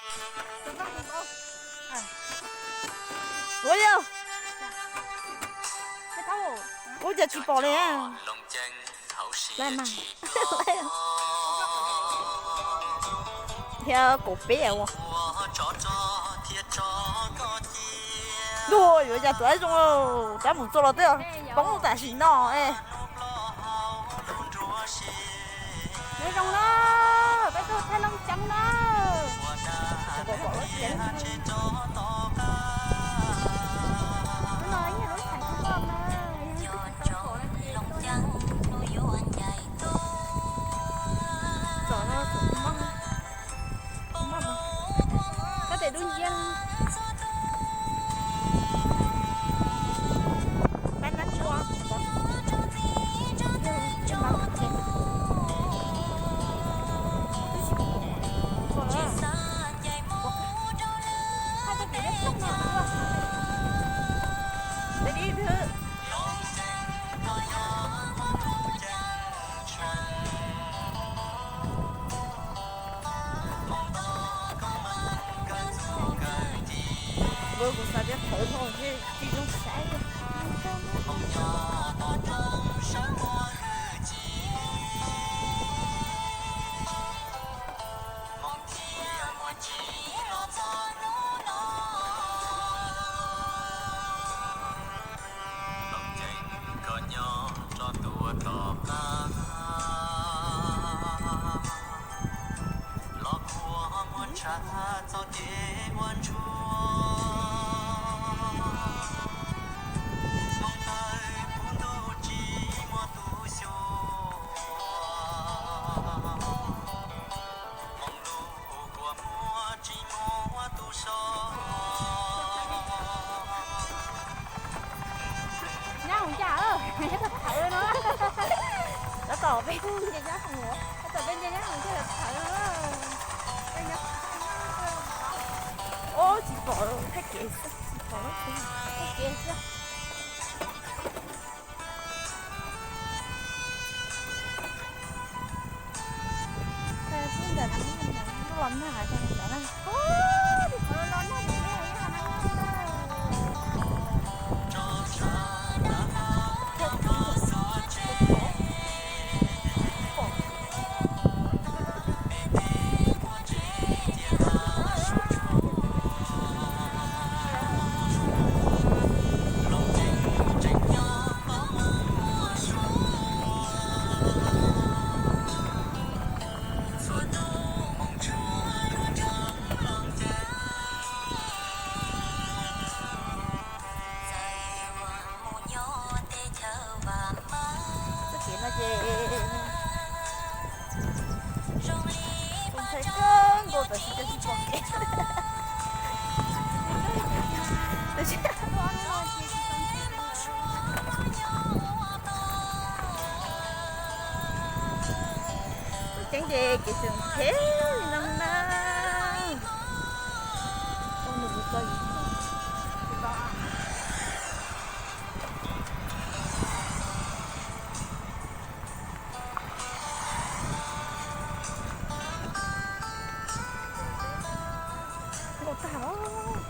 Ua li, kuv cas tsis pom li. Thiab kaum peb ua. Ntuj, yuav yas tuaj zoo, rov mus txog los twb poob tam sim no. Nyob zoo na, peb tuaj thaij Looj Ceeb na. Hnub no ib yam lub thaij Looj Ceeb na, yog ib tug tau pom no ces tuaj na. Tsom no tsom tus maj, tus maj no, koj tes dub nciab. Pab nab ua, yog tus maj ces twb tsis pom, pom lawm. Haj tau kev dab tsi no ua, dab tsi twg. Kuv xav tias thawv dhau thiaj tsis zoo saib. Nyab mus cas, thawv no. Tab tom peb nce nyab mus, tab tom peb nce nyab mus thiaj thawv no. Ub, tsis pom, thaij kev xwb, tsis pom, thaij kev xwb. Tub ntawm no, lub los nag rau ntawd na. Txoj kev no ces ntshai kawg nkaus, tab sis twb tsis pom kev. Ceeb ces kev tseem phem li no na. Nkauj tag os.